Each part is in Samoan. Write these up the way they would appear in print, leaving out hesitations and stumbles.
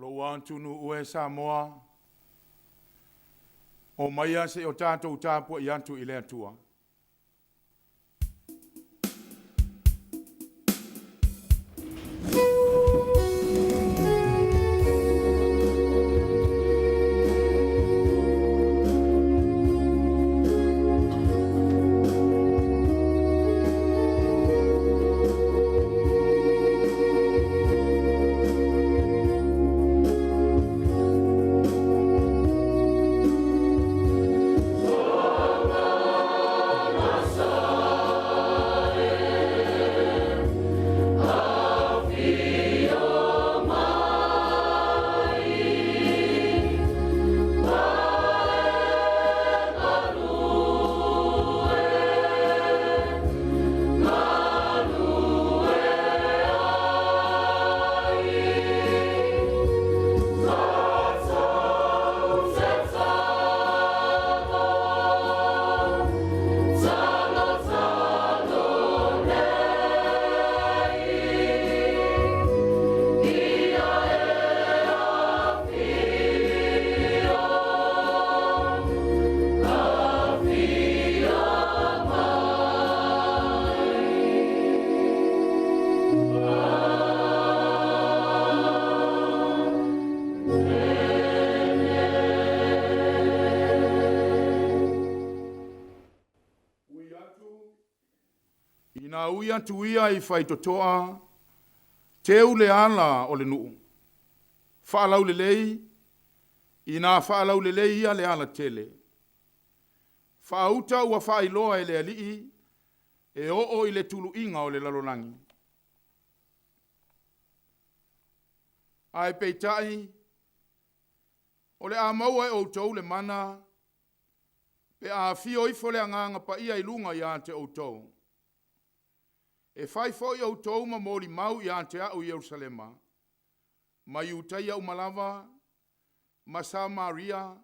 Lou atunuu e Samoa, omaia seia o tatou tapuai atu i le Atua. Ina ui atu ia i faitotoa, teu le ala o le nuu, faalaulelei, ina faalaulelei ia le alatele. Faauta ua faailoa e le Alii, e oo i le tuluiga o le lalolagi. Ae peitai, o le a maua e outou le mana pe a afio ifo le Agaga Paia i luga ia te outou. E fai foi outou ma molimau ia te au i Ierusalema, ma Iutaia uma lava, ma Samaria,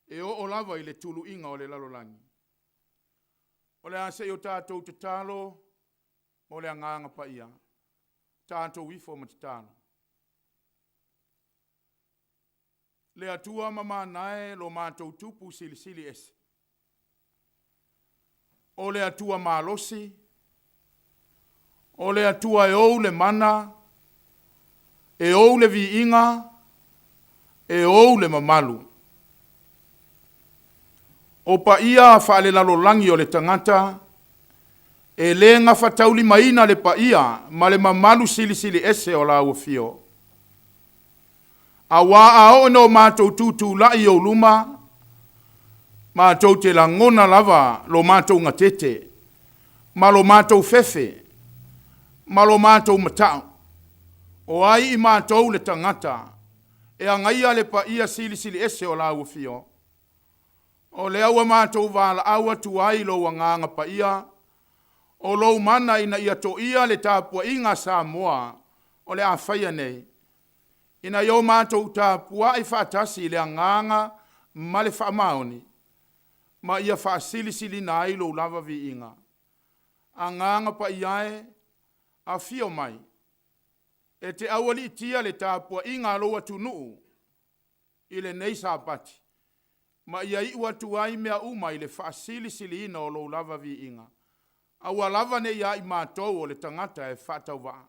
e oo lava i le tuluiga o le lalolagi. O le a se i o tatou tatalo mo le Agaga Paia. Tatou ifo ma tatalo. Le Atua mamana e, lo matou Tupu Silisili Ese, o le Atua malosi, o le Atua e ou le mana, e ou le viiga, e ou le mamalu. O paia faale-lalolagi o le tagata, e le gafataulimaina le paia ma le mamalu silisili ese o lau afio. Aua a oo ina o matou tutulai i ou luma, matou te lagona lava lo matou gatete ma lo matou fefe ma lo matou matau. O ai i matou le tagata e agaia le paia silisili ese o lau afio? O lea ua matou valaau atu ai i lou Agaga Paia, o lou mana ina ia toia le tapuaiga a Samoa o le a faia nei, ina ia o matou tapuai faatasi i le agaga ma le faamaoni, ma ia faasilisiliina ai lou lava viiga. Agaga Paia e, afio mai, e te aualiitia le tapuaiga a lou atunuu i lenei Sapati, ma ia iu atu ai mea uma i le faasilisiliina o lou lava viiga. Aua lava ne i ia i matou o le tagata e faatauvaa.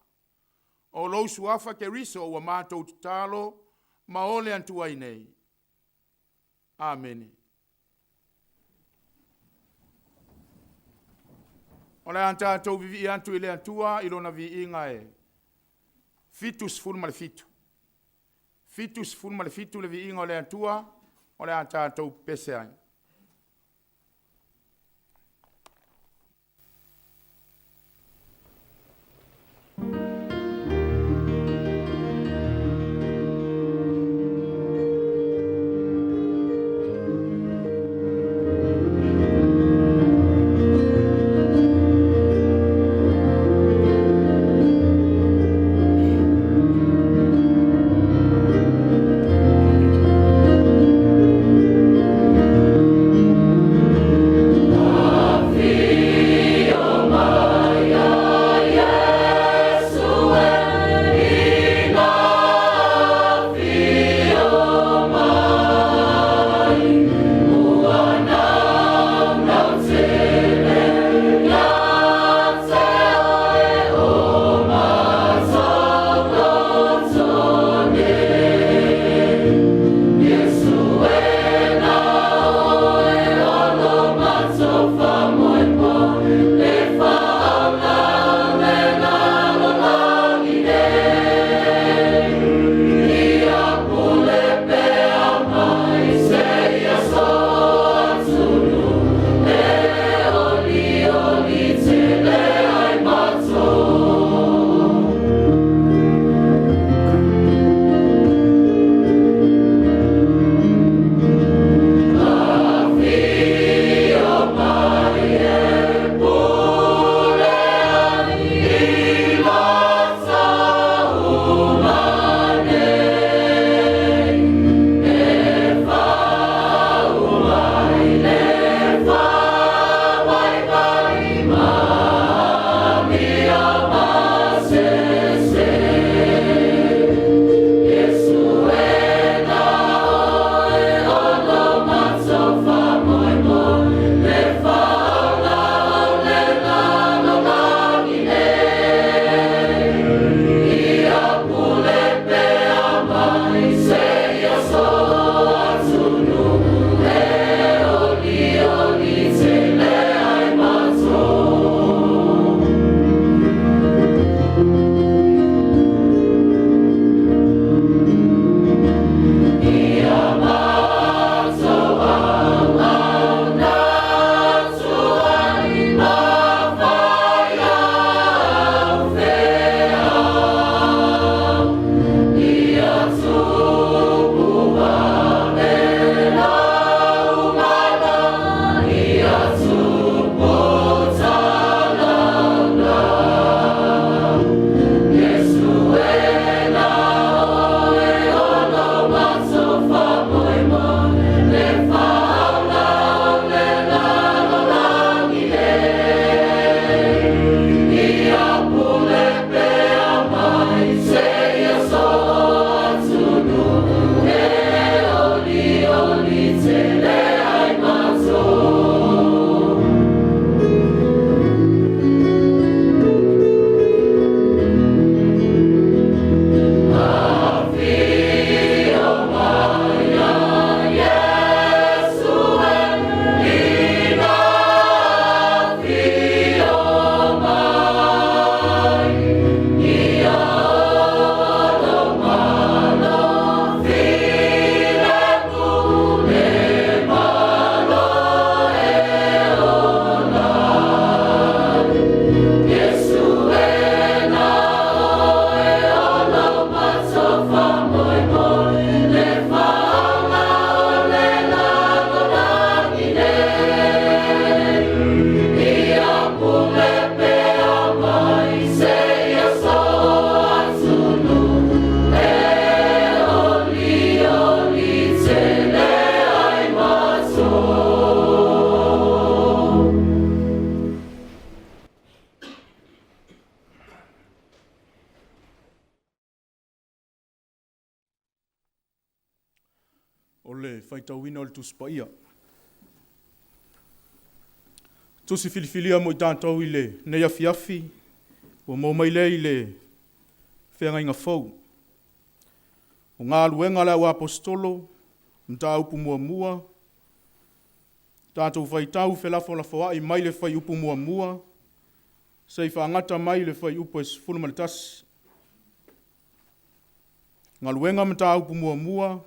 O lou Suafa Keriso ua matou tatalo ma ole atu ai nei. Amene. O le a tatou vivii atu i le Atua i Lona viiga e 77. 77 le viiga o le Atua o le a tatou pepese ai. le faitauina o le Tusi Paia. Tusi filifilia mo i tatou i lenei afiafi, ua maua mai lea i le Feagaiga Fou. O Galuega a le Au Aposetolo, mataupu muamua, tatou faitau felafolafoai mai le fuaiupu 1 seia faagata mai le fuaiupu e 11. Galuega Mataupu muamua,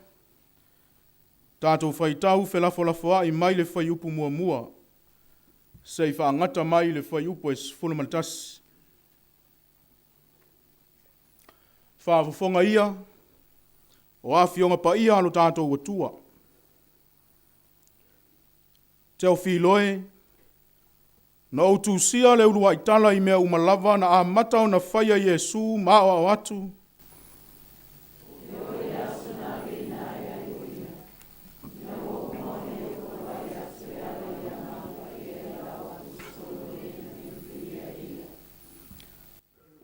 tatou faitau felafolafoai mai le fuaiupu 1 seia faagata mai le fuaiupu e 11. Faafofoga ia o Afioga Paia a lo tatou Atua. Teofilo e, na ou tusia le uluai tala i mea uma lava na amata ona faia Iesu ma aoao atu,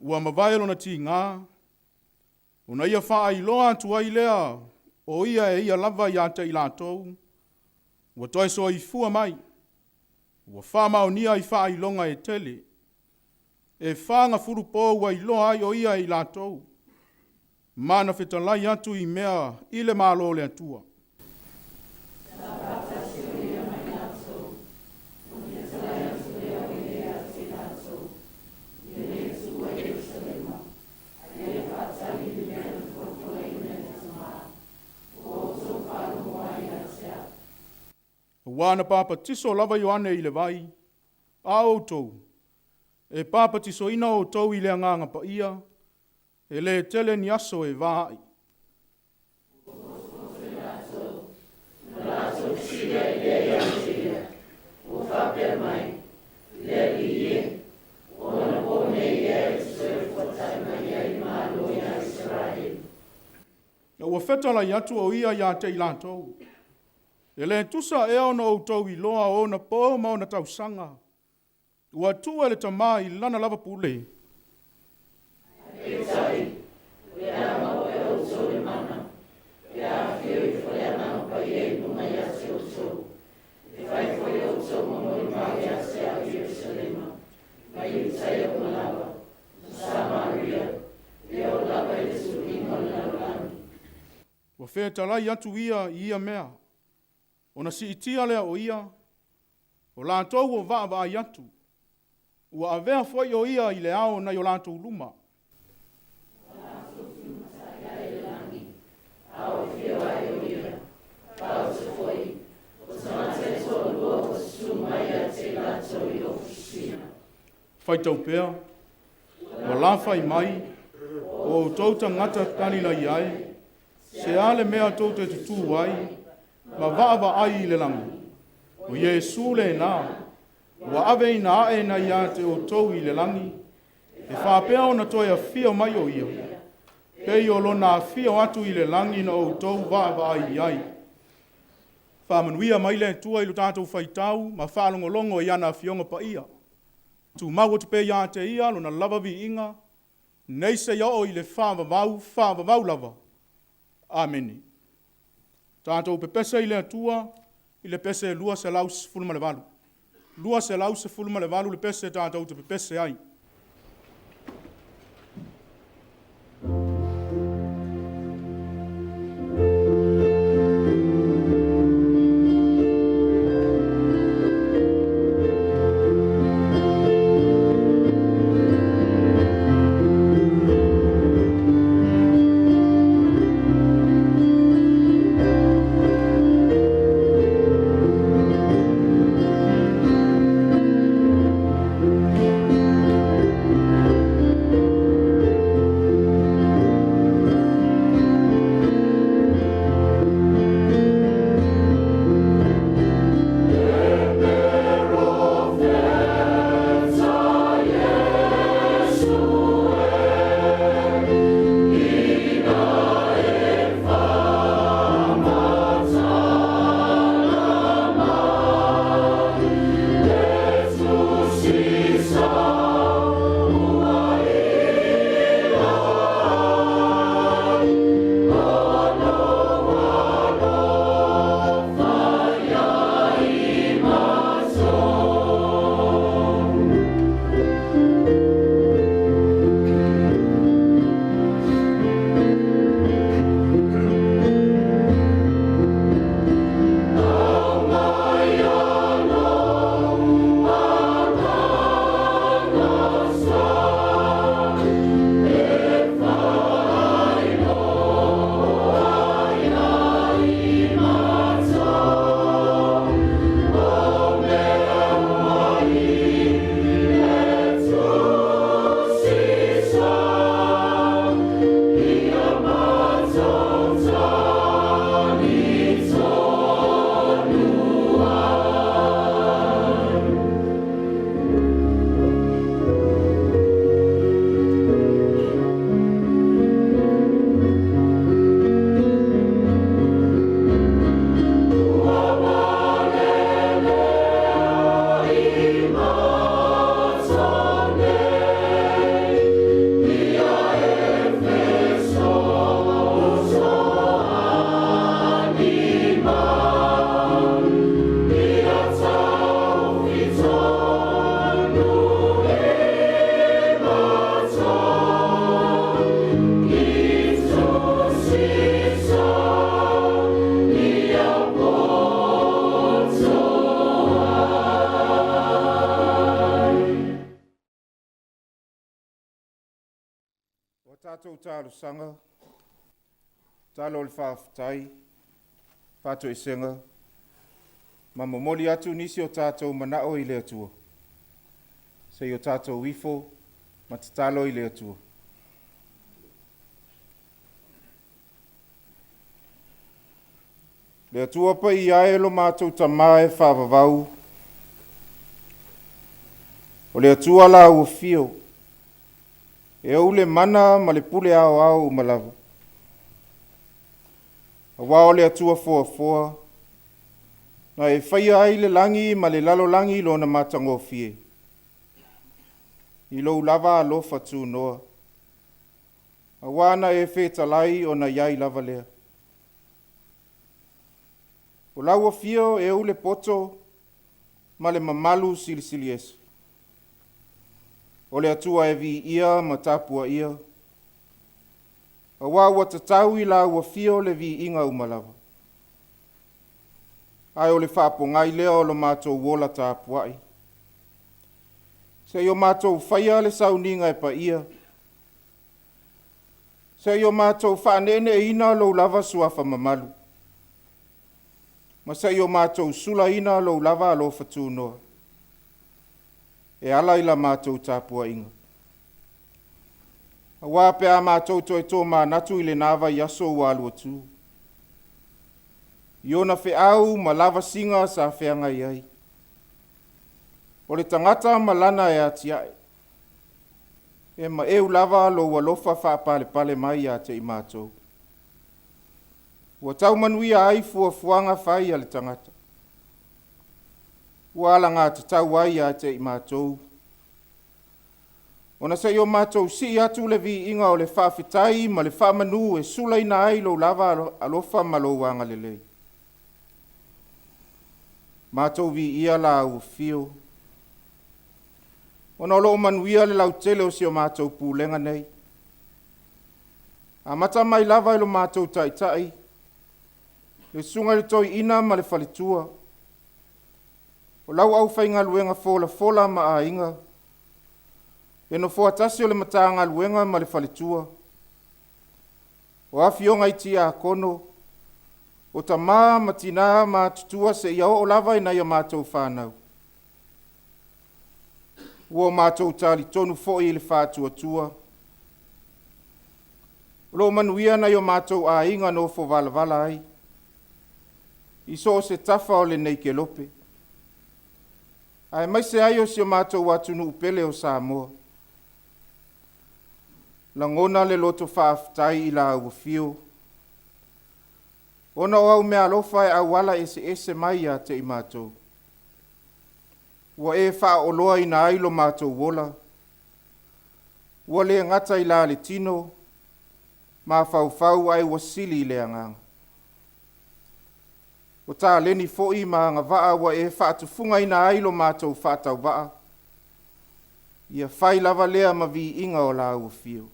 ua mavae lona tiga, ona ia faailoa atu ai lea o ia e ia lava ia te i latou ua toe soifua mai, ua faamaonia i faailoga e tele. E 40 po ua iloa ai o ia e i latou, ma na fetalai atu i mea i le Malo o le Atua. Aua na papatiso lava Ioane i le vai, a outou, e papatisoina outou i le Agaga Paia, e lē tele ni aso e va ai. Ina ua fetalai atu o ia ia te i latou, e lē tusa ea ona outou iloa ona po ma ona tausaga, ua tuu e le Tama i lana lava pule. Ua fetalai atu ia i ia mea, ona siitia lea o ia, o latou ua vaavaai atu, ua avea foi o ia i le ao nai o latou luma. Faitau pea, ua lafai mai, o outou tagata Kalilaia e, se a le mea tou te tutū ai, ma vaavaai i le lagi? O Iesu lena, ua aveina ae nai ia te outou i le lagi, e faapea ona toe afio mai o ia, pei o lona afio atu i le lagi na outou vaavaai i ai. Faamanuia mai le Atua i lo tatou faitau ma faalogologo i ana Afioga Paia. Tumau atu pea ia te ia lona lava viiga, nei seia oo i le faavavau, faavavau lava. Amene. Tatou pepese i le Atua i le pese 218. 218 le pese tatou te pepese ai. tatou talosaga, talo o le faafetai, faatoesega, ma momoli atu nisi o tatou manao i le Atua, se i o tatou ifo ma tatalo i le Atua. Le Atua paia e lo matou Tamā e faavavau, o le Atua la ua fio, e ou le mana ma le pule aoao uma lava. Auā o le Atua foafoa, na e faia ai le lagi ma le lalolagi i lona matagofie, i lou lava alofa tunoa, auā na e fetalai ona i ai lava lea. O lau afio e ou le poto ma le mamalu silisili ese. O le Atua e viia ma tapuaia, auā ua tatau i lau afio le viiga uma lava. Ae o le faapogai lea o lo matou ola tapuai, se i o matou faia le sauniga e paia, se i o matou faaneeneeina lou lava suafa mamalu, ma se i o matou sulaina lou lava alofa tunoa e ala i la matou tapuaiga. Auā pe a matou toe tomanatu i lena vaiaso ua alu atu, i ona feau ma lavasiga sa feagai ai, o le tagata ma lana e atiae, e maeu lava lou alofa faapalepale mai ia te i matou. Ua tau manuia ai fuafuaga fai a le tagata, ua alagatatau ai ia te i matou, ona se i o matou sii atu le viiga o le faafetai ma le faamanu e sulaina ai lou lava alofa ma lou agalelei. Matou viia lau afio, ona o lo o manuia le lautele o si o matou pulega nei, amata mai lava i lo matou taitai, le susuga i le Toeaina ma le faletua, o lau aufaigaluega folafola ma aiga, le nofoa tasi o le Matagaluega ma le faletua, o afioga i tiakono, o tama ma tina matutua seia oo lava i nai a matou fanau. Ua matou talitonu foi i le faatuatua, o lo o manuia nai o matou aiga nofo valavala ai i so o se tafa o lenei kelope, aemaise ai o si o matou atunuu pele o Samoa. Lagona le loto faafetai i lau afio, ona o au meaalofa e auala eseese mai ia te i matou, ua e faaoloaina ai lo matou ola, ua le gata i la le tino, mafaufau ae ua sili i le agaga. O taleni foi ma agavaa ua e faatufugaina ai lo matou faatauvaa, ia fai lava lea ma viiga o lau afio.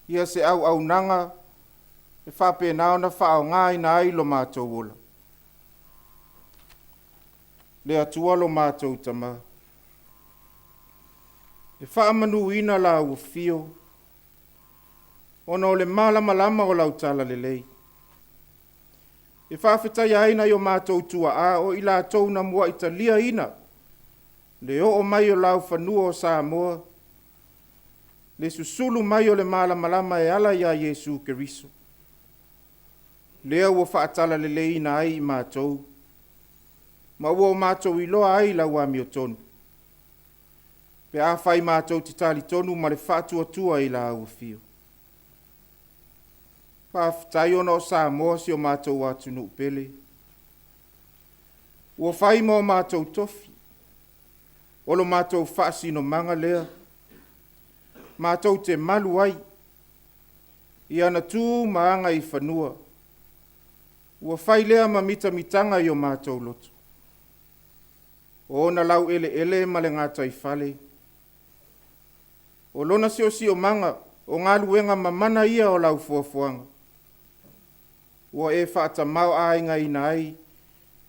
Ia se auaunaga e faapena ona faaaogaina ai lo matou ola. Le Atua lo matou Tamā, e faamanuina lau afio, ona o le malamalama o lau talalelei. E faafetaia ai nai o matou tuaa o i latou na muai taliaina le oo mai o laufanua o Samoa, le susulu mai o le malamalama e ala ia Iesu Keriso, lea ua faatalaleleiina ai i matou, ma ua o matou iloa ai lau amiotonu, pe afai matou te talitonu ma le faatuatua i lau afio. Faafetai ona o Samoa si o matou atunuu pele, ua fai ma o matou tofi, o lo matou faasinomaga lea, matou te malu ai i ana tu ma aga i fanua, ua fai lea ma mitamitaga i o matou loto. O ona laueleele ma le gataifale, o lona siosiomaga, o galuega mamana ia o lau foafoaga, ua e faatamaoaigaina ai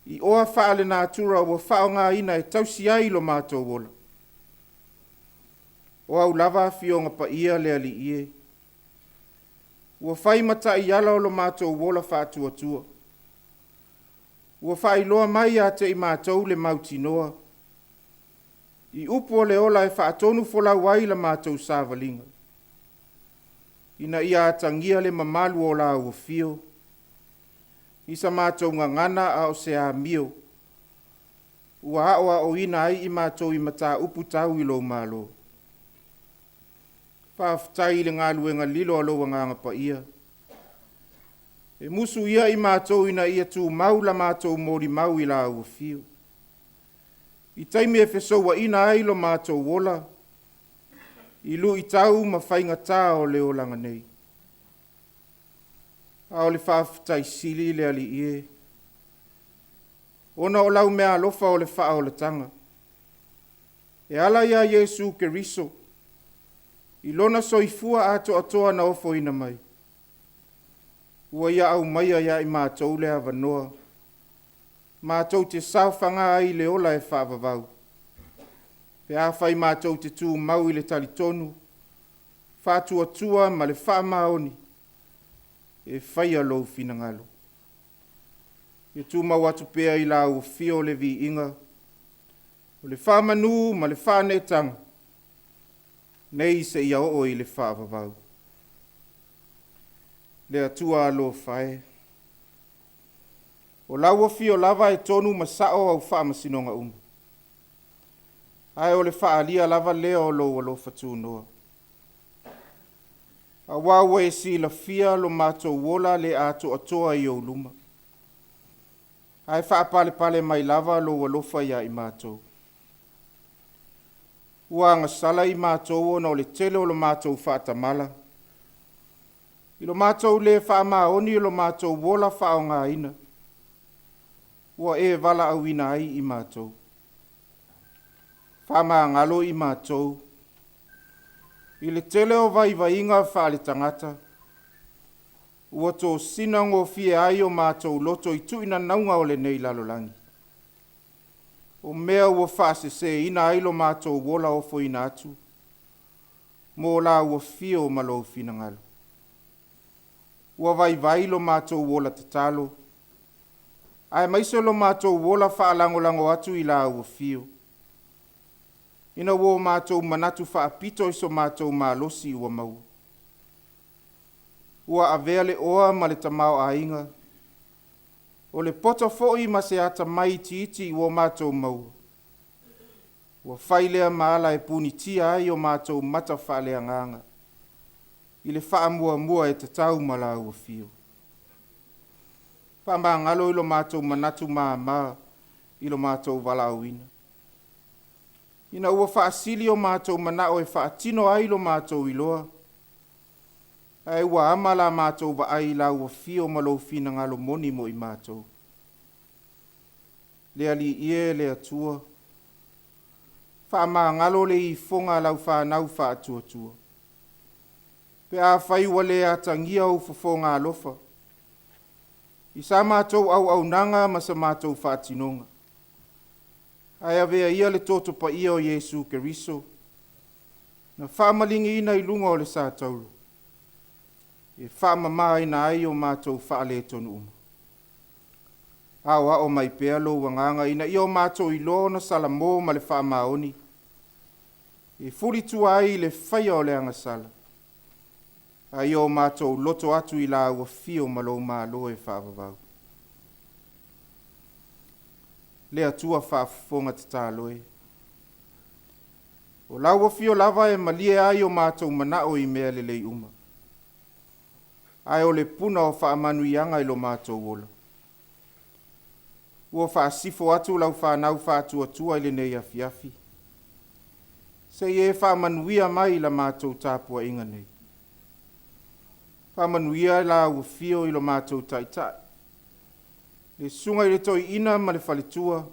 i oa faalenatura ua faaaogaina e tausi ai lo matou ola. O au lava afioga paia le Alii e, ua fai ma taiala o lo matou ola faatuatua. Ua faailoa mai ia te i matou le mautinoa, i upu o le ola e faatonufolau ai la matou savaliga, ina ia atagia le mamalu o lau afio, i sa matou gagana a o se amio, ua aoaoina ai i matou i mataupu tau i lou Malo. Faafetai i le galuega lilo a lou Agaga Paia, e musu ia i matou ina ia tumau la matou molimau i lau afio, i taimi e fesouaina ai lo matou ola, i luitau ma faigatā o le olaga nei. A o le faafetai sili le Alii e, ona o lau meaalofa o le faaolataga, e ala ia Iesu Keriso, i lona soifua atoatoa na ofoina mai, ua ia aumaia ia i matou le avanoa, matou te saofaga ai i le ola e faavavau, pe afai matou te tumau i le talitonu, faatuatua ma le faamaoni e faia lou finagalo. Ia tumau atu pea i lau afio le viiga, o le faamanu ma le faaneetaga, nei seia oo i le faavavau. Le Atua alofa e, o lau afio lava e tonu ma sao au faamasinoga uma, ae o le faaalia lava lea o lou alofa tunoa. Aua ua e silafia lo matou ola le atoatoa i ou luma, ae faapalepale mai lava lou alofa ia i matou. Ua agasala i matou ona o le tele o lo matou faatamala, i lo matou le faamaoni i lo matou ola faaaogaina, ua e valaauina ai i matou. Faamagalo i matou i le tele o vaivaiga faaletagata, ua tosina gofie ai o matou loto i tuinanauga o lenei lalolagi, o mea ua faaseseina ai lo matou ola ofoina atu mo lau afio ma lou finagalo. Ua vaivai lo matou ola tatalo, aemaise lo matou ola faalagolago atu i lau afio, ina ua o matou manatu faapito i so matou malosi ua maua. Ua avea le oa ma le tamaoaiga, o le poto foi ma se atamai itiiti ua matou maua, ua fai lea ma ala e punitia ai o matou mata faaleagaga i le faamuamua e tatau ma lau afio. Faamagalo i lo matou manatu mama i lo matou valaauina, ina ua faasili o matou manao e faatino ai lo matou iloa, ae ua ama la matou vaai i lau afio ma lou finagalo moni mo i matou. Le Alii e, le Atua, faamagalo le ifoga a lau fanau faatuatua, pe afai ua le atagia ou fofoga alofa i sa matou auaunaga ma sa matou faatinoga, ae avea ia le toto paia o Iesu Keriso, na faamaligiina i luga o le satauro, e faamamaina ai o matou faaletonu uma. Aoao mai pea lou agaga ina ia o matou iloa ona salamo ma le faamaoni, e fulitua ai i le faia o le agasala, a ia o matou loto atu i lau afio ma lou Malo e faavavau. Le Atua faafofoga tatalo e, o lau afio lava e malie ai o matou manao i mea lelei uma, ae o le puna o faamanuiaga i lo matou ola. Ua faasifo atu lau fanau faatuatua i lenei afiafi, se i e faamanuia mai i la matou tapuaiga nei. Faamanuia lau afio i lo matou taitai, le susuga i le toeaina ma le faletua,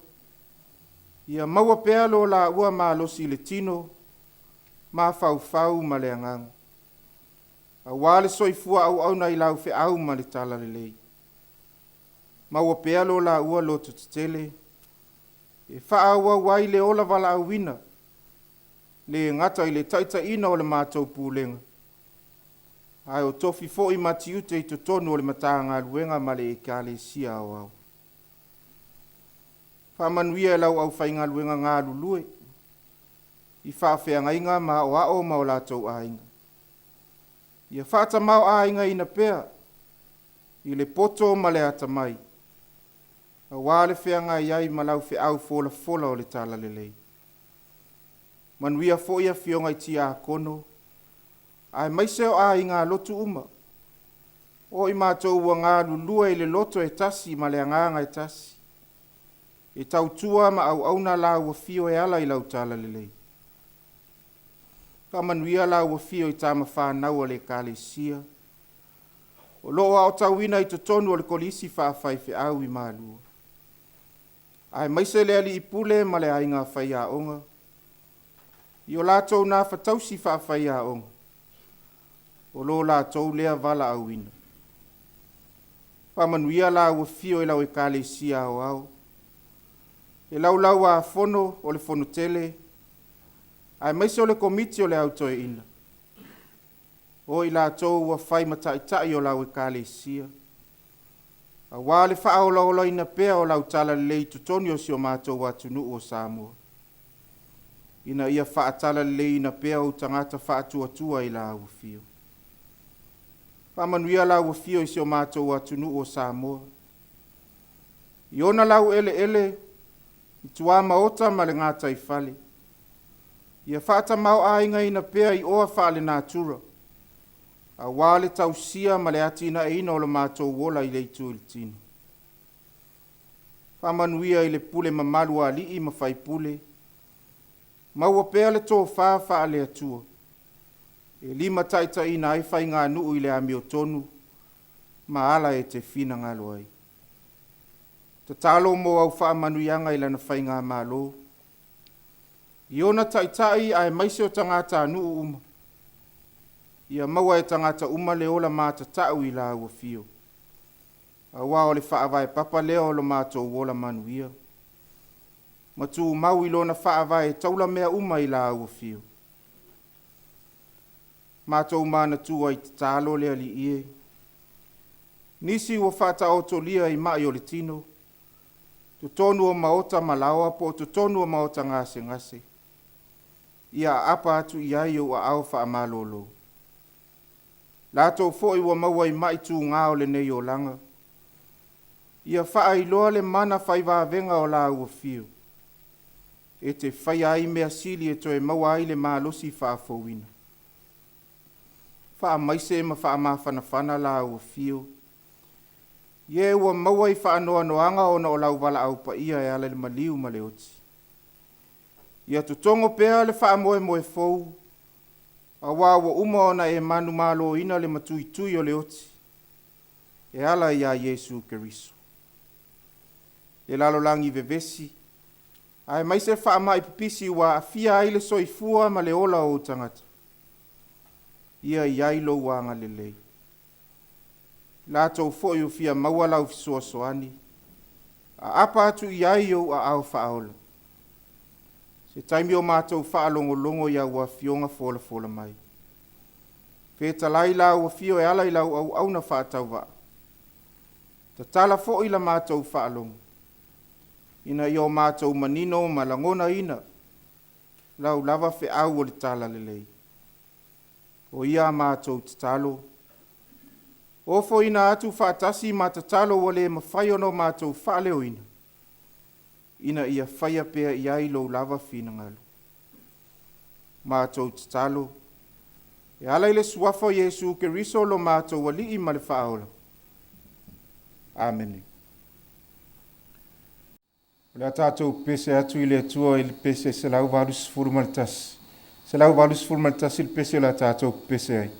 ia maua pea lo laua malosi i le tino, mafaufau ma le agaga, aua le soifua auauna i lau feau ma le talalelei. Maua pea lo laua lototetele e faaauau ai le ola valaauina. lē gata i le taitaiina o le matou Pulega, ae o tofi foi ma tiute i totonu o le Matagaluega ma le Ekalesia Aoao. Faamanuia i lau aufaigaluega galulue i faafeagaiga ma aoao ma o latou aiga. Ia faatamāo'aigaina pea i le poto ma le atamai, auā le feagai ai ma lau feau folafola o le talalelei. Manuia foi afioga i tiakono aemaise o aiga lotu uma, o i matou ua galulue i le loto e tasi ma le agaga e tasi, e tautua ma auauna lau afio e ala i lau talalelei. Faamanuia lau afio i tama fanau a le Ekalesia o lo o aotauina i totonu o le Kolisi Faafaifeau i Malua, aemaise le alii pule ma le aiga faiaoga i o latou gafatausi faafaiaoga o lo latou lea valaauina. Faamanuia lau afio i lau Ekalesia Aoao, le Laulau-a-Fono o le Fonotele aemaise o le Komiti o le Au Toeaina, o i latou ua fai ma taitai o lau Ekalesia, auā le faaolaolaina pea o lau talalelei i totonu o si o matou atunuu o Samoa, ina ia faatalaleleiina pea ou tagata faatuatua i lau afio. Faamanuia lau afio i si o matou atunuu o Samoa i ona laueleele i tuamaota ma le gataifale, ia faatamāo'aigaina pea i oa faalenatura, auā le tausia ma le atinaeina o lo matou ola i le itu o le tino. Faamanuia i le pule mamalu a alii ma faipule, maua pea le tofā faale-Atua e limataitaiina ai faiganuu i le amiotonu ma ala e te finagalo ai. Tatalo mo au faamanuiaga i lana faigamalo, i ona taitai aemaise o tagatanuu uma, ia maua e tagata uma le ola matatau i lau afio, auā o le faavae papa lea o lo matou ola manuia, ma tumau i lona faavae e taula mea uma i lau afio. Matou manatua i tatalo le Alii e, nisi ua faataotolia i mai o le tino, totonu o maota ma laoa po o totonu o maota gasegase, ia aapa atu i ai ou aao faamalōlō. Latou foi ua maua i mai tugā o lenei olaga, ia faailoa le mana fai vavega o lau afio, e te faia ai mea sili e toe maua ai le malosi faafouina. Faamaise ma faamafanafana lau afio i e ua maua i faanoanoaga ona o lau valaau paia e ala i le maliu ma le oti. Ia totogo pea le faamoemoe fou, auā ua uma ona e manumaloina le matuitui o le oti e ala iā Iesu Keriso. Le lalolagi vevesi aemaise faamai pipisi ua aafia ai le soifua ma le ola o ou tagata, ia i ai lou agalelei. Latou foi ua fia maua lau fesoasoani, aapa atu i ai ou aao faaola. Se taimi o matou faalogologo i au afioga folafola mai. Fetalai lau afio e ala i lau auauna faatauvaa, tatala foi la matou faalogo, ina ia o matou manino ma lagonaina lau lava feau o le talalelei. O ia a matou tatalo, ofoina atu faatasi ma tatalo ua le mafai ona o matou faaleoina, ina ia faia pea i ai lou lava finagalo. Matou tatalo, e ala i le suafa o Iesu Keriso lo matou Alii ma le Faaola. Amene. O le a tatou pese atu i le Atua i le pese 181. 181 le pese o le a tatou pese ai.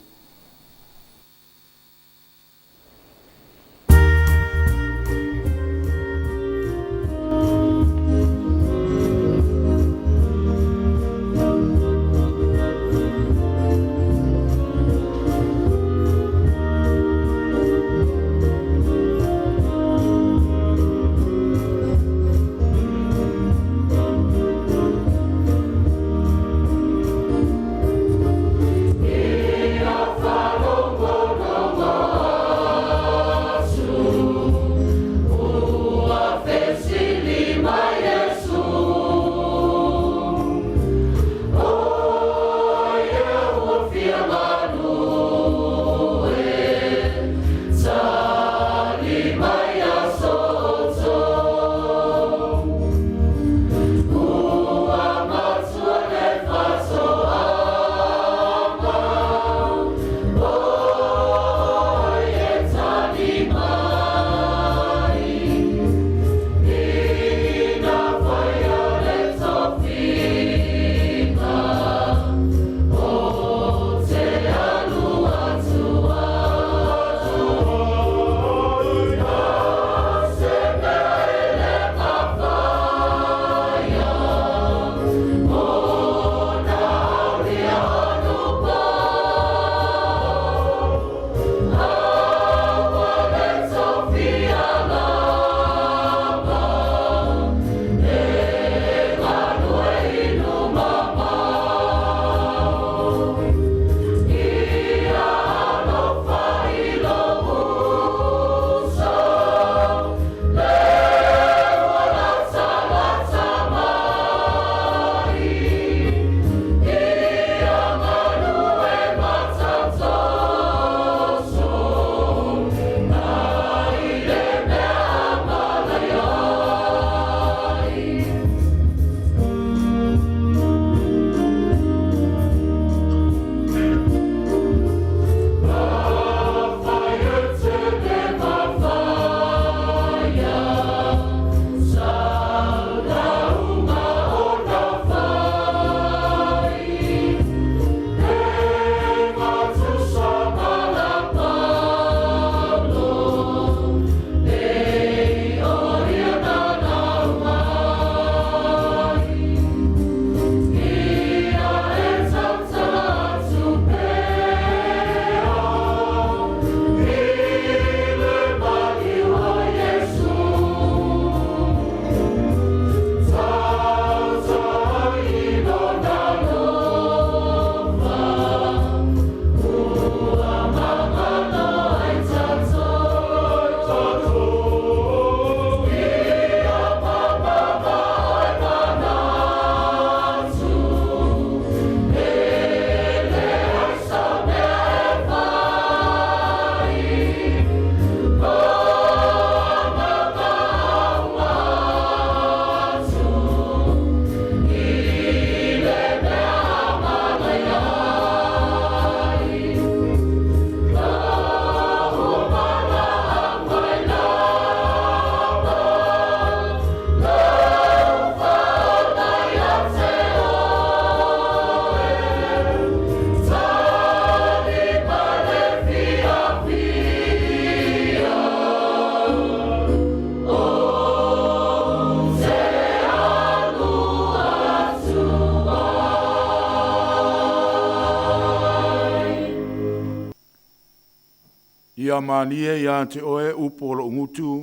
Ia malie iā te oe upu o loʻu gutu,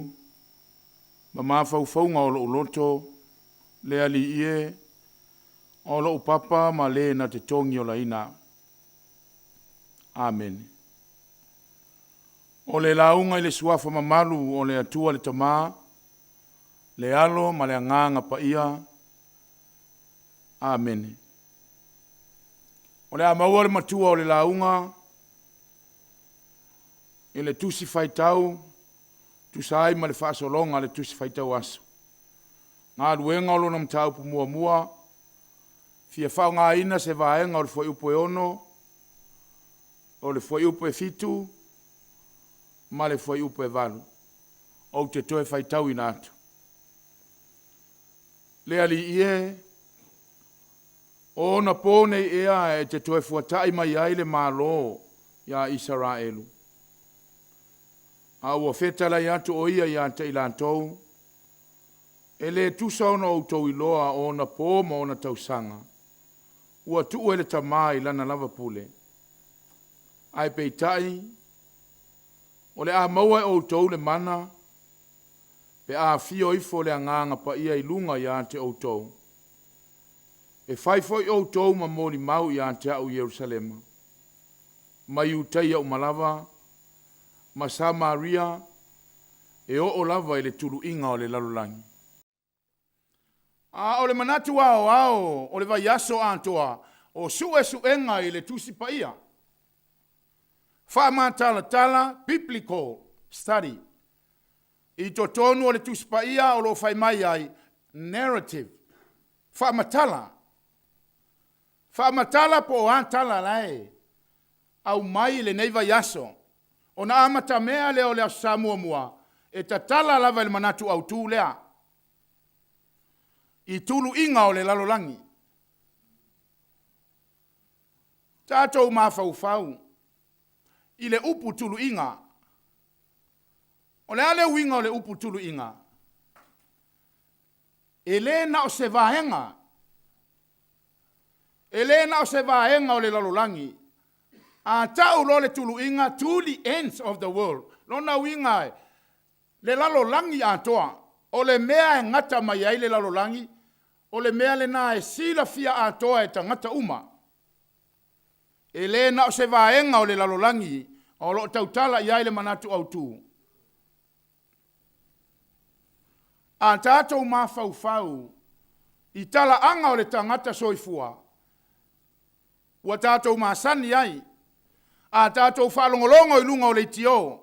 ma mafaufauga o loʻu loto, le Alii e, o loʻu papa ma lē na te togi olaina. Amene. O le lauga i le Suafa mamalu o le Atua le Tama, le Alo ma le Agaga Paia. Amene. O le a maua le matua o le lauga i le tusi faitau tusa ai ma le faasologa a le tusi faitau aso. Galuega o lona mataupu muamua, fia faaaogaina se vaega o le fuaiupu e 6, o le fuaiupu e 7 ma le fuaiupu e 8. Ou te toe faitauina atu. Le Alii e, o ona pō nei ea e te toe fuataʻi mai ai le Malo iā Isaraelu. A ua fetalai atu ʻo ia iā te i latou, E lē tusa ona outou iloa o ona pō ma ona tausaga, ua tuu e le Tama i lana lava pule. Ae peitai, o le a maua e outou le mana, pe a afio ifo le Agaga Paia i luga iā te outou. E fai foi outou ma molimau iā te a'u i Ierusalema, ma Iutaia uma lava, ma Samaria, e oo lava i le tuluiga o le lalolagi. A o le manatu aoao o le vaiaso atoa o suesuega i le Tusi Paia, faamatalatala, biblical study, i totonu o le Tusi Paia o lo o fai mai ai, narrative, faamatala. Faamatala po o a tala la e aumai i lenei vaiaso. Ona amatamea lea o le Aso Sa muamua, e tatala lava i le manatu autu lea, i tuluiga o le lalolagi. Tatou mafaufau i le upu tuluiga. O le a le uiga o le upu tuluiga? E lē na o se vaega, e lē na o se vaega o le lalolagi. A tau loa le tuluiga, to the ends of the world, lona uiga e le lalolagi atoa. O le mea e gata mai ai le lalolagi, o le mea lena e silafia atoa e tagata uma. E lē na o se vaega o le lalolagi o lo o tautala i ai le manatu autu. A tatou mafaufau i talaaga o le tagata soifua, ua tatou masani ai, a tatou faalogologo i luga o leitio,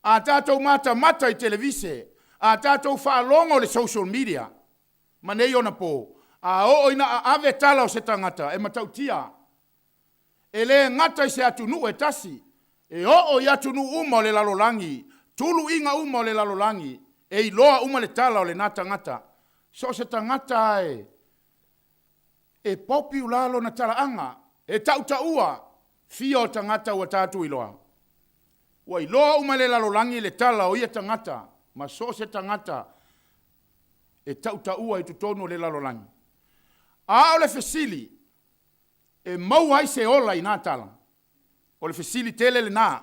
a tatou matamata i televise, a tatou faalogo i le social media ma nei ona pō, a oo ina aave tala o se tagata e matautia. E lē gata i se atunuu e tasi, e oo i atunuu uma o le lalolagi, tuluiga uma o le lalolagi, e iloa uma le tala o lena tagata. So o se tagata lava e popular lona talaaga, e tautaua, fia o tagata ua tatou iloa. Ua iloa uma e le lalolagi le tala o ia tagata, ma so o se tagata e tautaua i totonu o le lalolagi. A o le fesili, e maua ai se ola i na tala? O le fesili tele lena.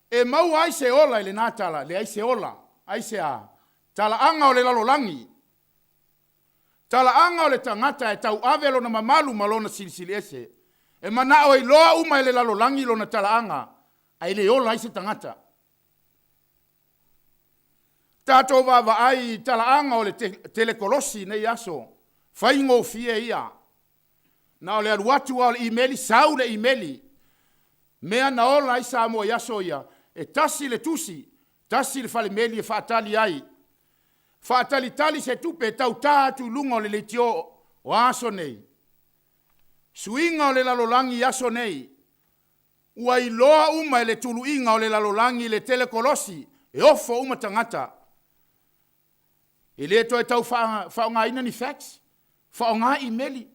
E maua ai se ola i lena tala? Leai se ola. Aisea? Talaaga o le lalolagi. Talaaga o le tagata e tauave lona mamalu ma lona silisili ese. E manao e iloa uma e le lalolagi lona talaaga, ae le ola ai se tagata. Tatou vaavaai i talaaga o le telekolosi i nei aso, faigofie ia. Na o le alu atu lava o le imeli, sau le imeli. Mea na ola ai Samoa i aso ia, e tasi le tusi, tasi le falemeli e faatali ai. Faatalitali se tupe e tau ta atu i luga o le leitio o aso nei. Suiga o le lalolagi i aso nei, ua iloa uma e le tuluiga o le lalolagi le telekolosi, e ofo uma tagata. E le toe tau faaaogaina ni fax, faaaoga imeli,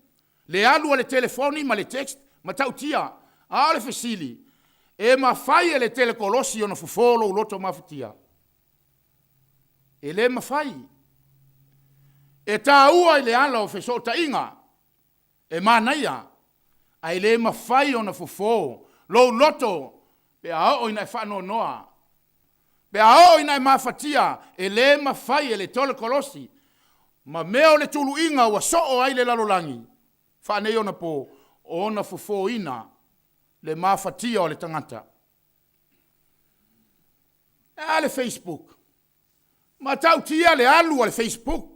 le alu a le telefoni ma le text, matautia. A o le fesili, e mafai e le telekolosi ona fofo lou loto mafatia? E le mafai. E taua i le ala o fesootaiga, e manaia, ae le mafai ona fofo lou loto. Pe a oo ina e faanoanoa, pe a oo ina e mafatia, e lē mafai e le tolokolosi ma mea o le tuluiga ua soo ai le lalolagi faaneionapo ona fofoina le mafatia o le tagata. E a le Facebook? Matautia le alu a le Facebook.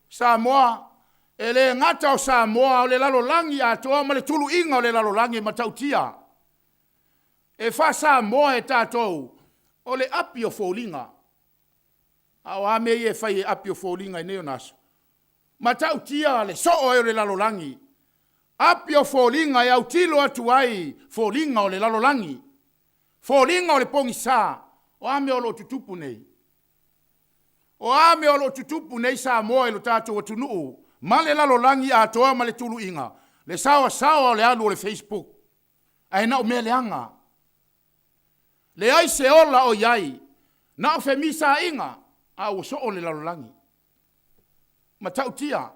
Samoa, e le gata o Samoa, o le lalolagi atoa ma le tuluiga o le lalolagi e matautia. E faa-Samoa e tatou, o le api o foliga. A o a mea ia e fai e api o foliga i nei ona aso? Matautia le soo ai o le lalolagi. Api o foliga e autilo atu ai foliga o le lalolagi. Foliga o le pogisa. O a mea o lo o tutupu nei? O a mea o lo o tutupu nei Samoa i lo tatou atunuu ma le lalolagi atoa ma le tuluiga? Le saoasaoa o le alu o le Facebook. Ae na o mea leaga. Leai se ola o i ai, na o femisaiga, a ua soo le lalolagi. Matautia.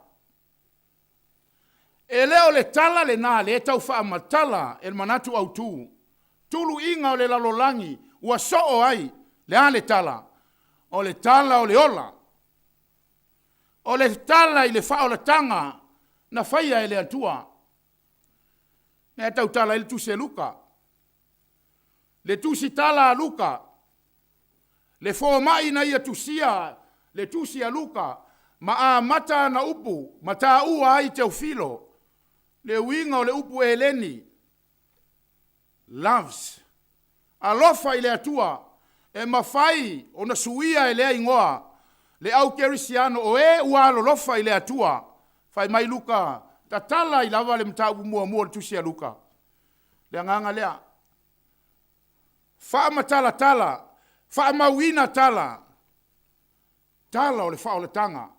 E le o le tala lena lea e tau faamatala e le manatu autu. Tuluiga o le lalolagi ua soo ai, le a le tala? O le tala o le ola. O le tala i le faaolataga na faia e le Atua. Lea e tautala ai le tusi a Luka. Le tusi tala a Luka, le fomai na ia tusia le tusi a Luka ma amata ana upu ma taua ai Teofilo, le uiga o le upu Eleni, loves, alofa i le Atua, e mafai ona suia e lea igoa le au kerisiano o e ua alolofa i le Atua. Fai mai Luka, tatala ai lava le mataupu muamua o le tusi a Luka. Le agaga lea, faamatalatala, faamauina tala, tala o le faaolataga.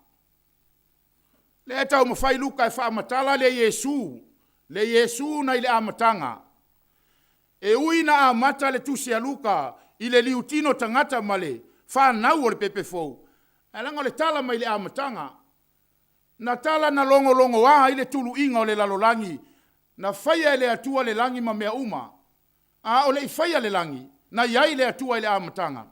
Lea e taumafai Luka e faamatala le Iesu, le Iesu nai le amataga. E ui na amata le tusi a Luka i le liutino tagata ma le fanau o le pepe fou, ae leaga o le tala mai le amataga. Na tala na logologoa ai le tuluiga o le lalolagi, na faia e le Atua le lagi ma mea uma. A o le i faia le lagi, na i ai le Atua i le amataga.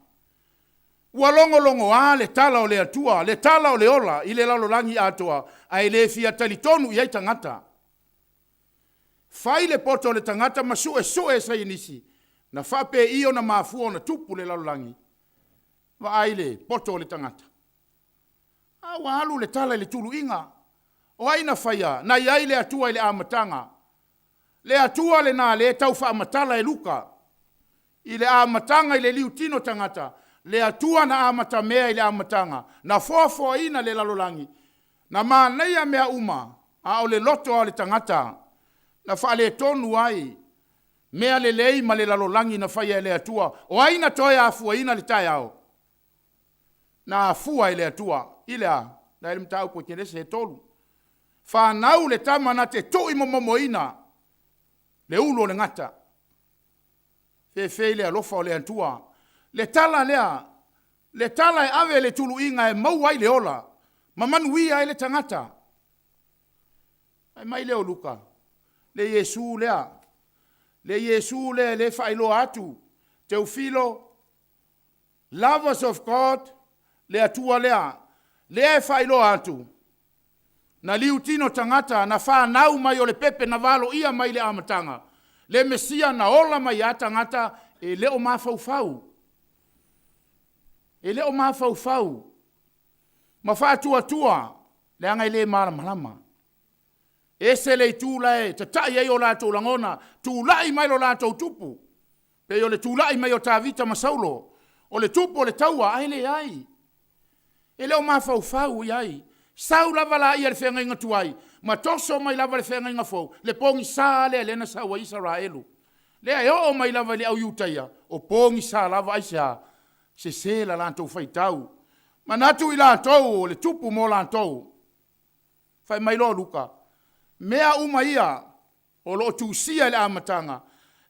Ua logologoa le tala o le Atua, le tala o le ola i le lalolagi atoa, ae le fia talitonu i ai tagata. Fai le poto o le tagata ma suesue e saienisi, na faapei ona mafua ona tupu le lalolagi. Vaai le poto o le tagata. A ua alu le tala i le tuluiga. O ai na faia? Na i ai le Atua i le amataga. Le Atua lena lea e tau faamatala e Luka. I le amataga i le liutino tagata, le Atua na amatamea i le amataga, na foafoaina le lalolagi, na manaia mea uma, a o le loto o le tagata na faaletonu ai mea lelei ma le lalolagi na faia e le Atua. O ai na toe afuaina le taeao? Na afua e le Atua. I le a? Na le mataupu e Kenese e 3. Fanau le tama na te tui momomoina le ulu o le gata. Fefe i le alofa o le Atua. Le tala lea, le tala e ave le tuluiga e maua ai le ola, ma manuia ai le tagata. Fai mai lea o Luka, le Iesu lea, le Iesu lea e le faailoa atu, Teofilo, lovers of God, le Atua lea, lea e faailoa atu, na liutino tagata, na fanau mai o le pepe, na valoia mai le amataga, le Mesia na ola mai a tagata, e le o mafaufau. E le o mafaufau. Ma faatuatua, leaga e le malamalama. Ese le itu la e tatai ai o latou lagona, tulai mai lo latou tupu, pei o le tulai mai o Tavita ma Saulo, o le tupu o le taua, ae leai. E le o mafaufau i ai. Sau lava la ia le feagaiga tuai, ma toso mai lava le feagaiga fou, le pogisa lea lea na sau ai Isaraelu. Lea e oo mai lava i le au Iutaia, o pogisa lava aisea, sese la latou faitau. Manatu i latou o le tupu mo latou. Fai mai loa Luka, mea uma ia o lo o tusia i le amataga,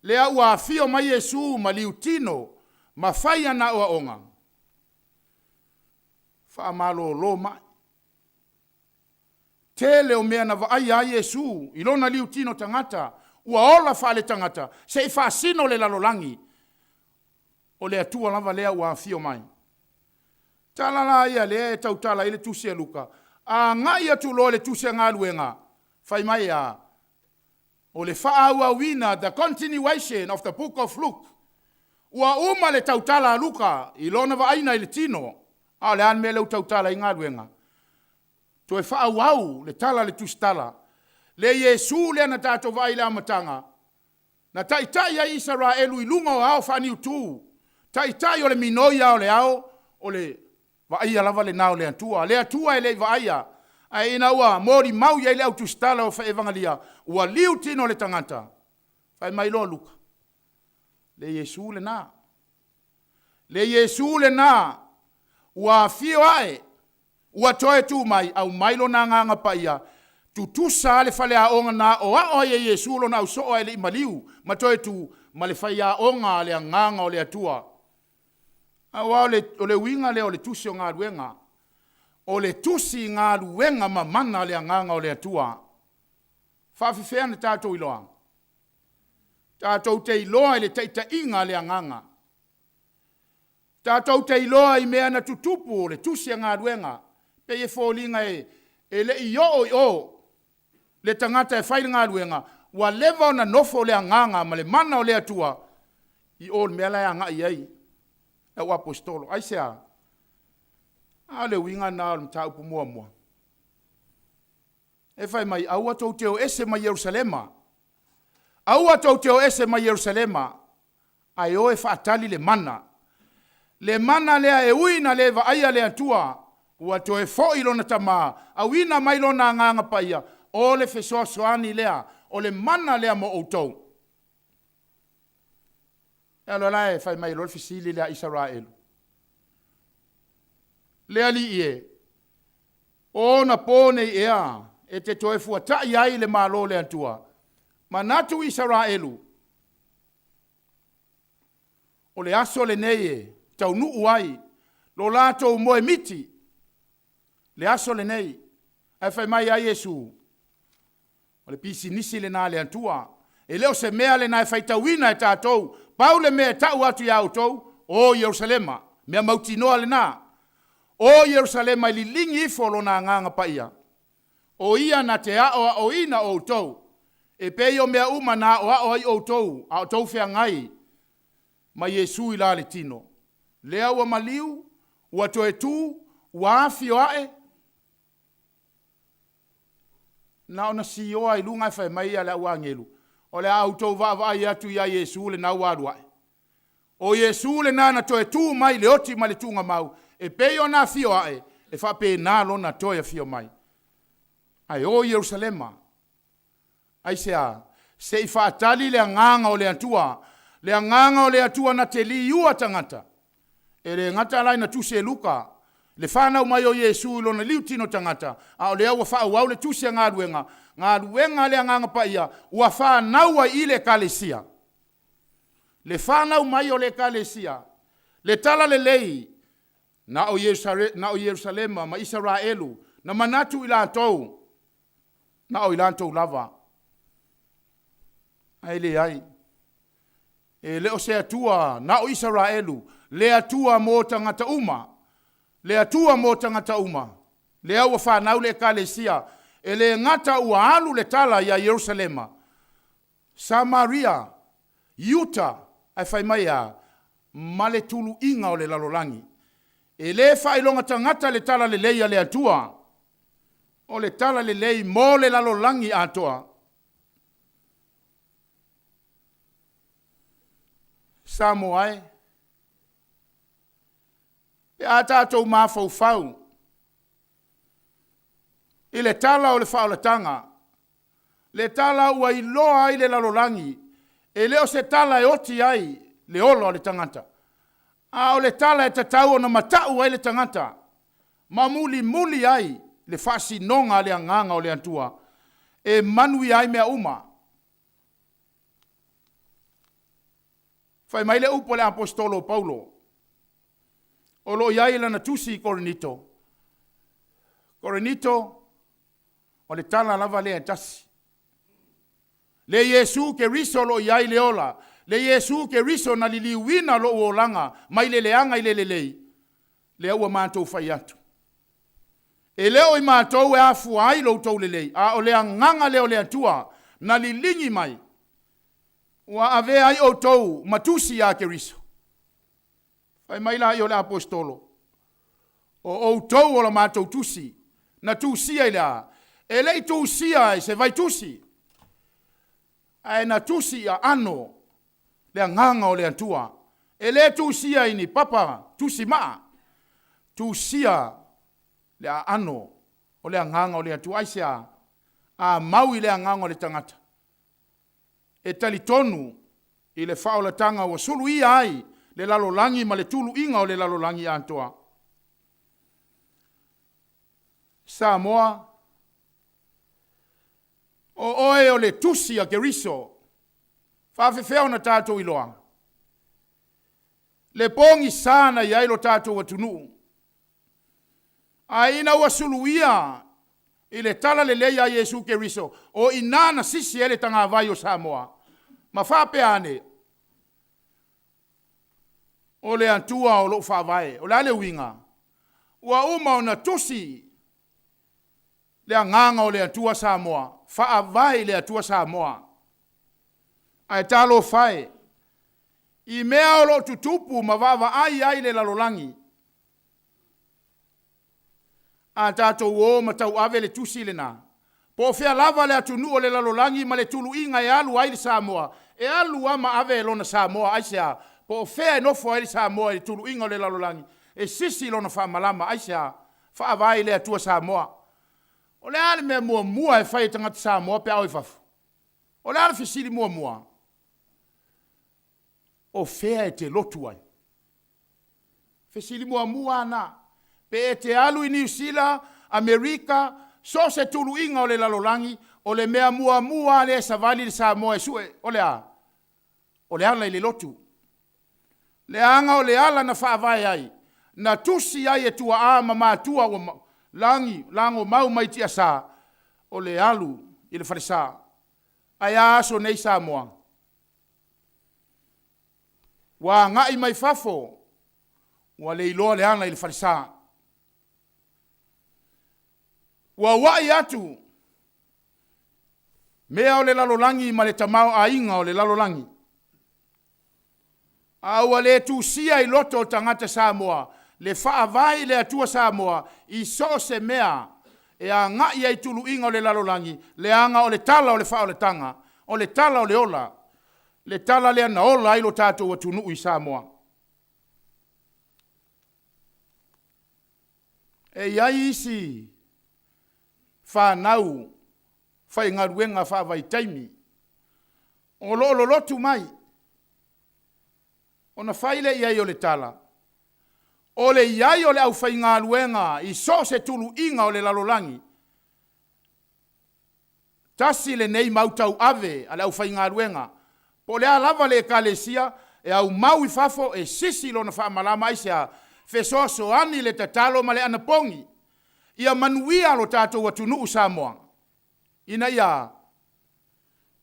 lea ua afio mai Iesu ma liutino ma fai ana aoaoga, faamalolo mai. Tele o mea na vaaia ai Iesu i lona liutino tagata, Ua ola faale-tagata, se i faasino le lalolagi. O le Atua lava lea ua afio mai. Tala la ia lea e tautala ai le tusi a Luka, a agai atu loa i le tusi a Galuega, fai mai a, o le faaauauina, the continuation of the book of Luke. Ua uma le tautala a Luka i lona vaaiga i le tino, a o le a le mea lea ua tautala ai Galuega? Toe faaauau le tala a le Tusitala, le Iesu lea na tatou vaai i le amataga, na taitai ai Isaraelu i luga o ao faaniutu, taitai o le minoia o le ao, o le vaaia lava lena o le Atua. Le Atua e le i vaaia, ae ina ua molimau i ai le au tusitala o Evagalia, ua liu tino o le tagata, fai mai loa Luka, le Iesu lena. Le Iesu lena ua afio ae, ua toe tu mai, aumai lona agaga paia, tutusa lava le faleaoga na aoao ai e Iesu lona ausoo ae le i maliu ma toe tu, ma le faiaoga a le agaga o le Atua. Aua o le uiga lea o le tusi o galuega, o le tusi galuega mamana a le agaga o le Atua. Faafefea na tatou iloa? Tatou te iloa i le taitaiga a le agaga. Tatou te iloa i mea na tutupu o le tusi a galuega, pei e foliga e le i oo i o le tagata e fai le galuega, ua leva ona nofo le agaga ma le mana o le Atua i o i le mea la e agai i ai le au aposetolo. Aisea? A o le uiga lena o le mataupu muamua. E fai mai, aua tou te o ese mai Ierusalema. Aua tou te o ese mai Ierusalema, ae o e faatali le mana. Le mana lea e ui ina le vaaia le Atua, ua toe foi lona Tama, auina mai lona Agaga Paia, o le fesoasoani lea, o le mana lea mo outou. E alu la e fai mai loa le fesili lea a Isaraelu. Le Alii e, o ona po nei ea e te toe fuatai ai le Malo o le Atua. Manatu Isaraelu, o le aso lenei e taunuu ai lo latou moemiti, le aso lenei. Ae fai mai ai Iesu, o le pisinisi lena a le Atua. E le o se mea lena e faitauina e tatou. Pau le mea e tau atu ia outou, o Ierusalema, mea mautinoa lena. O Ierusalema e liligi ifo lona Agaga Paia. O ia na te aoaoina outou, e pei o mea uma na aoao ai outou, a o outou feagai ma Iesu i la le tino. Lea ua maliu, ua toe tu, ua afio ae, na ona sioa i luga ae fai mai le au agelu, o le a outou vaavaai atu ia Iesu lena ua alu ae. O Iesu lena na toe tu mai i le oti ma le tuugamau, e pei ona afio ae, e faapena lona toe afio mai. Ae o Ierusalema. Aisea? Se i faatali le agaga o le Atua, le agaga o le Atua na te liua tagata. E le gata la ina tusi e Luka le fanau mai o Iesu i lona liutino tagata, a o lea ua faaauau le tusi a galuega, galuega a le Agaga Paia ua fanau ai i le Ekalesia. Le fanau mai o le Ekalesia, le talalelei, na o Ierusalema ma Isaraelu na manatu i latou, na o i latou lava. Ae leai, e le o se Atua na o Isaraelu, le Atua mo tagata uma, le Atua mo tagata uma. Lea ua fanau le Ekalesia, e le gata ua alu le tala ia Ierusalema, Samaria, Iuta, ae fai mai a, ma le tuluiga o le lalolagi. E le faailoga tagata le talalelei a le Atua, o le talalelei mo le lalolagi atoa. Samoa e, pe a tatou mafaufau i le tala o le faaolataga, le tala ua iloa ai le lalolagi, e le o se tala e oti ai le ola o le tagata, a o le tala e tatau ona matau ai le tagata ma mulimuli ai le faasinoga a le agaga o le Atua e manuia ai mea uma. Fai mai le upu a le aposetolo o Paulo, o lo o i ai i lana tusi i Korinito. Korinito, o le tala lava lea e tasi. Le Iesu Keriso o lo o i ai le ola, le Iesu Keriso na liliuina lou olaga mai le leaga i le lelei, lea ua matou fai atu. E le o i matou e afua ai lo outou lelei, a o le agaga lea o le Atua na liligi mai, ua avea ai outou ma tusi ia Keriso. Fai mai laia o le aposetolo, o outou o la matou tusi, na tusia i le a? E le i tusia i se vaitusi, ae na tusi i aano le agaga o le Atua. E le tusia i ni papa tusi maa, tusia le aano o le agaga o le Atua. Aisea? A mau i le agaga o le tagata, e talitonu i le faaolataga ua suluia ai le lalolagi ma le tuluiga o le lalolagi atoa. Samoa, o oe o le tusi a Keriso, faafefea ona tatou iloa? Le pogisa na i ai lo tatou atunuu, ae ina ua suluia i le talalelei a Iesu Keriso, o i ina na sisi ai le tagavai o Samoa, ma faapea ane, o le Atua o lou faavae. O le a le uiga? Ua uma ona tusi le agaga o le Atua Samoa, faavae i le Atua Samoa. Ae talofa e, i mea o lo o tutupu ma vaavaai ai le lalolagi, a tatou o ma tauave le tusi lena, po o fea lava le atunuu o le lalolagi ma le tuluiga e alu ai le Samoa, e alu lava ma ave lona Samoa. Aisea? Po o fea e nofo ai le Samoa i le tuluiga o le lalolagi, e sisi lona faamalama. Aisea? Faavae i le Atua Samoa. O le a le mea muamua e fai e tagata Samoa pe a o i fafo? O le a le fesili muamua? O fea e te lotu ai? Fesili muamua lava na. Pe e te alu i Niu Sila, Amerika, so o se tuluiga o le lalolagi, o le mea muamua lava lea e savali le Samoa e sue, o le a? O le ala i le lotu. Leaga o le ala na faavae ai, na tusi ai e tuaa ma matua ua lagi, lagomau mai tiasa, o le alu i le falesa. Ae a aso nei Samoa? Ua agai mai fafo, ua le iloa le ala i le falesa. Ua uai atu mea o le lalolagi ma le tamaoaiga o le lalolagi, a ua le tusia i loto o tagata Samoa le faavae i le Atua Samoa i so o se mea e agai ai tuluiga o le lalolagi, leaga o le tala o le faaolataga, o le tala o le ola, le tala lea na ola ai lo tatou atunuu i Samoa. E i ai isi fanau faigaluega faavaitaimi o lo o lolotu mai, ona fai lea i ai o le tala, o le i ai o le aufaigaluega i so o se tuluiga o le lalolagi, tasi lenei mau tauave a le aufaigaluega, po o le a lava le ekalesia, e aumau i fafo e sisi lona faamalama. Aisea? Fesoasoani le tatalo ma le anapogi ia manuia lo tatou atunuu Samoa, ina ia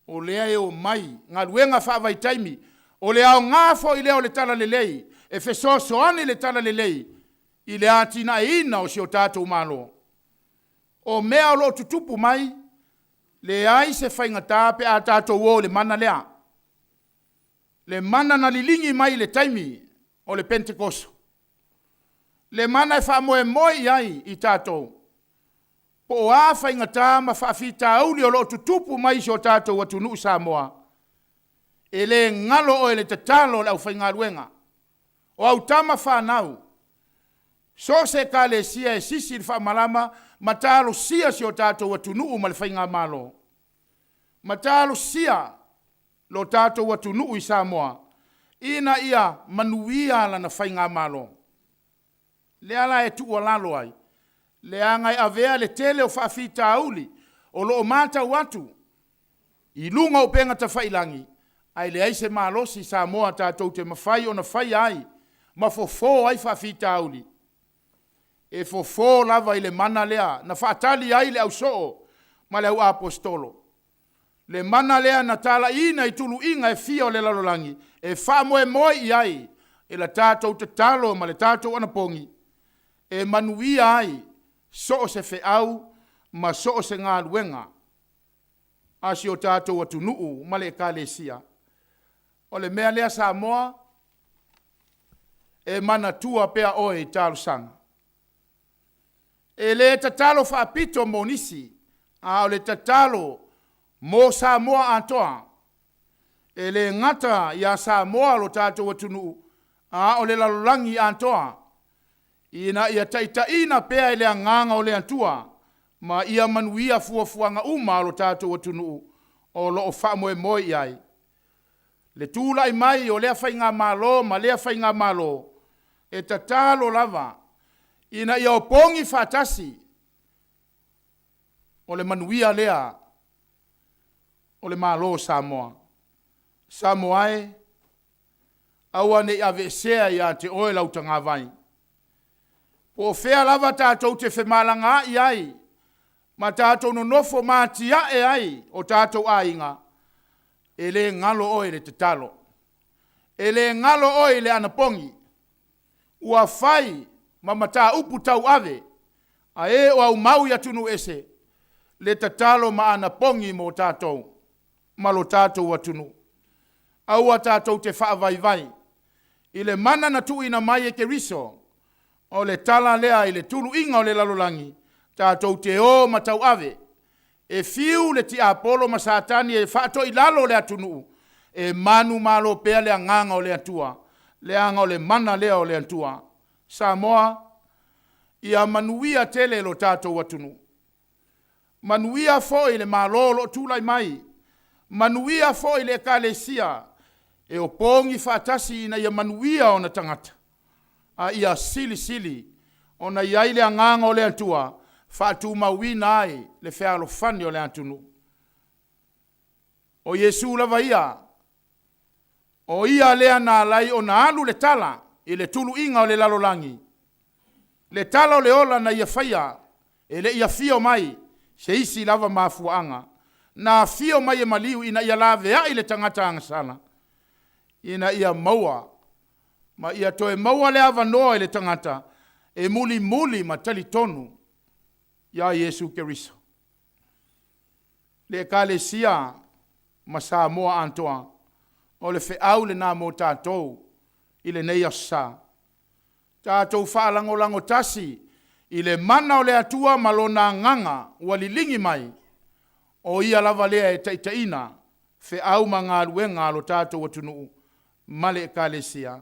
o lea e omai galuega faavaitaimi, o le aoga foi lea o le talalelei, e fesoasoani le talalelei i le atinaeina o si o tatou Malo. O mea o lo o tutupu mai, leai se faigata pe a tatou o i le mana lea. Le mana na liligi mai i le taimi o le Penetekoso, le mana e faamoemoe i ai i tatou, po o a faigata ma faafitauli o lo o tutupu mai i si o tatou atunuu Samoa, e le galo oe le tatalo a le aufaigaluega. O au tama fanau, so o se ekalesia e sisi le faamalama ma talosia si o tatou atunuu ma le faigamalo, ma talosia lo tatou atunuu i Samoa ina ia manuia lana faigamalo. Lea la e tuualalo ai, leaga e avea le tele o faafitauli o lo o matau atu i luga o upega tafailagi, ae leai se malosi Samoa tatou te mafai ona faia ai ma fofo ai faafitauli. E fofo lava i le mana lea na faatali ai le ausoo ma le auaposeitolo. Le mana lea na talaiina i tuluiga e fia o le lalolagi e faamoemoe i ai i la tatou tatalo ma le tatou anapogi e manuia ai so o se feau ma so o se galuega a si o tatou atunuu ma le Ekalesia. O le mea lea Samoa, e manatua pea oe i talosaga. E le tatalo faapito mo nisi, a o le tatalo mo Samoa atoa. E le gata ia Samoa lo tatou atunuu, a o le lalolagi atoa, ina ia taitaiina pea e le Agaga o le Atua, ma ia manuia fuafuaga uma a lo tatou atunuu o lo o faamoemoe i ai. Le tulai mai o lea Faigamalo ma lea Faigamalo, e tatalo lava ina ia opogi faatasi, o le manuia lea o le Malo o Samoa. Samoa e, aua ne i aveesea ia te oe lau tagavai. Po o fea lava tatou te femalagaai ai ma tatou nonofo ma atiae ai o tatou aiga, e le galo oe i le tatalo, e le galo oe i le anapogi. Ua fai ma mataupu tauave a e o aumau i atunuu ese le tatalo ma anapogi mo tatou ma lo tatou atunuu. Aua tatou te faavaivai i le mana na tuuina mai e Keriso. O le tala lea i le tuluiga o le lalolagi, tatou te o ma tauave. E fiu le tiapolo ma Satani e faatoilalo le atunuu, e manumalo pea le agaga o le Atua, leaga o le mana lea o le Atua. Samoa, ia manuia tele lo tatou atunuu, manuia foi le Malo o lo o tulai mai, manuia foi le Ekalesia e opogi faatasi ina ia manuia ona tagata, a ia silisili ona i ai le agaga o le Atua e faatumauina ai le fealofani o le atunuu. O Iesu lava ia, o Ia lea na ala ai ona alu le tala i le tuluiga o le lalolagi, le tala o le ola na Ia faia, e le i afio mai se isi lava mafuaaga, na afio mai e maliu ina ia laveai le tagata agasala, ina ia maua ma ia toe maua le avanoa i le tagata e mulimuli ma talitonu ia Iesu Keriso. Le Ekalesia ma Samoa atoa, o le feau lena mo tatou i lenei aso Sa. Tatou faalagolago tasi i le mana o le Atua ma Lona agaga ua liligi mai, o Ia lava lea e taitaiina feau ma galuega a lo tatou atunuu ma le Ekalesia.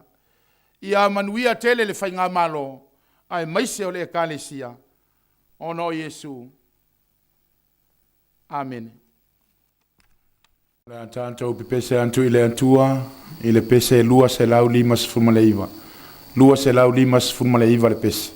Ia manuia tele le Faigamalo aemaise o le Ekalesia ona o Iesu. Amene. O le a tatou pepese atu i le Atua i le pese 259, 259 le pese.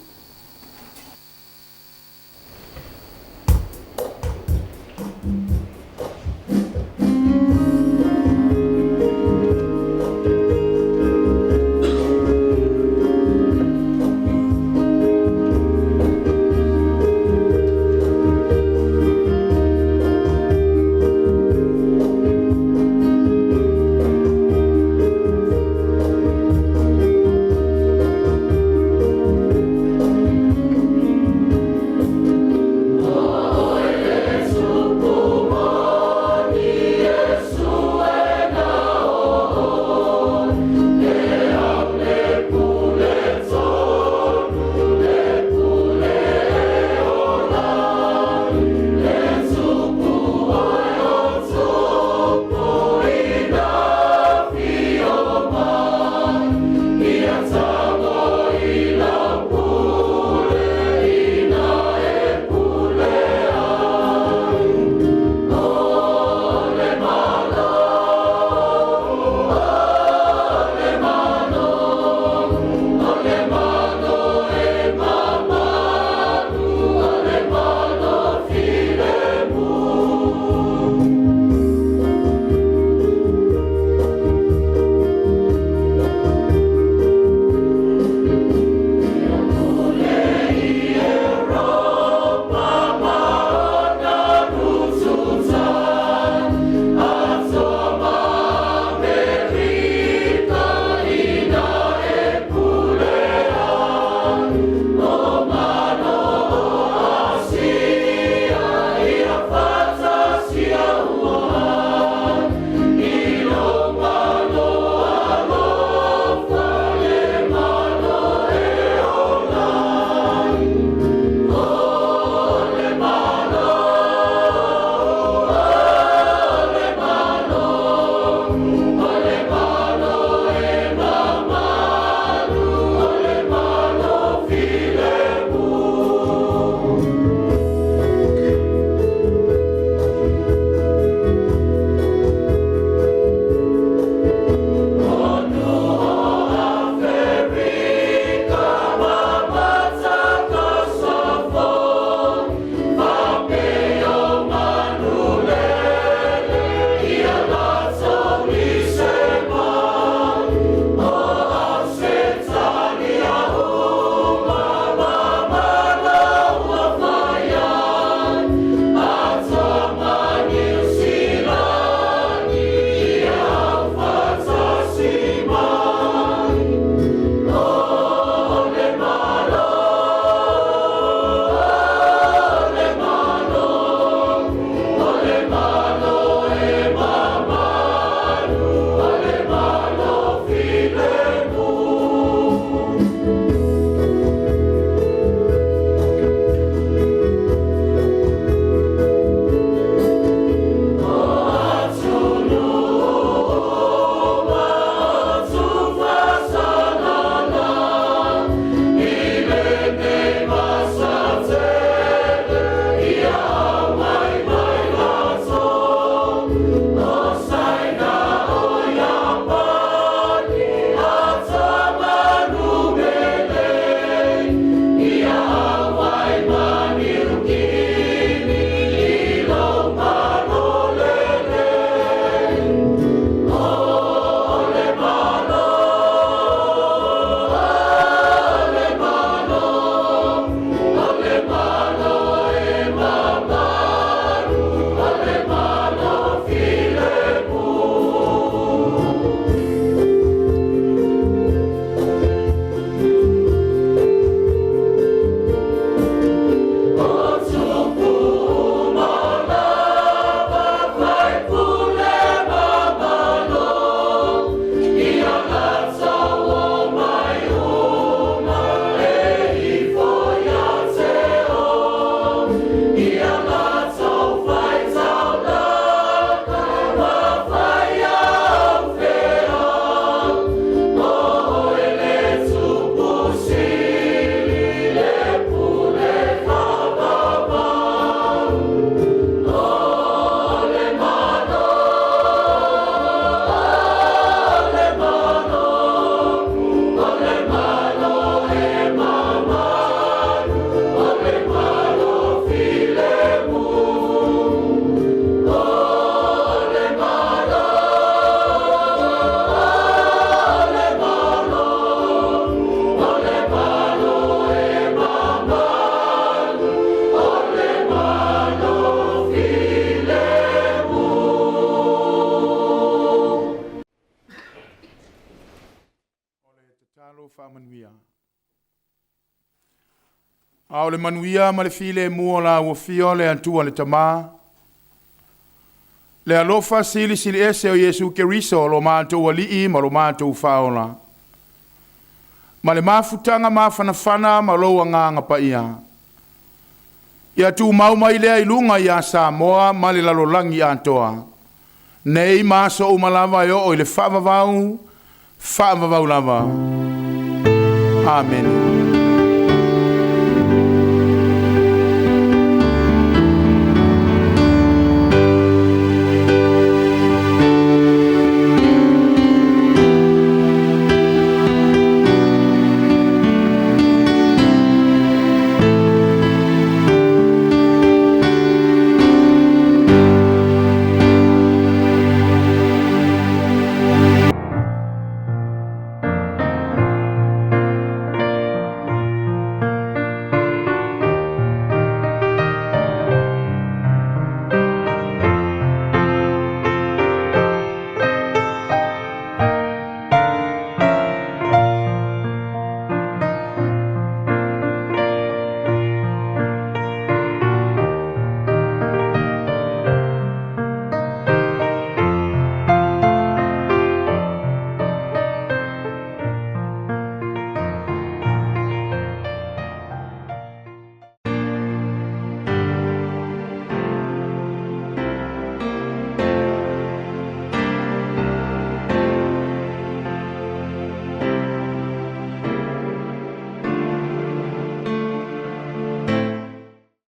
A o le manuia ma le filemu o la ua fia le Atua le Tamā, le alofa silisili ese o Iesu Keriso lo matou Alii ma lo matou Faaola, ma le mafutaga mafanafana ma lou Agaga Paia, ia tumau mai lea i luga ia Samoa ma le lalolagi atoa, nei ma aso uma lava e oo i le faavavau, faavavau lava. Amene.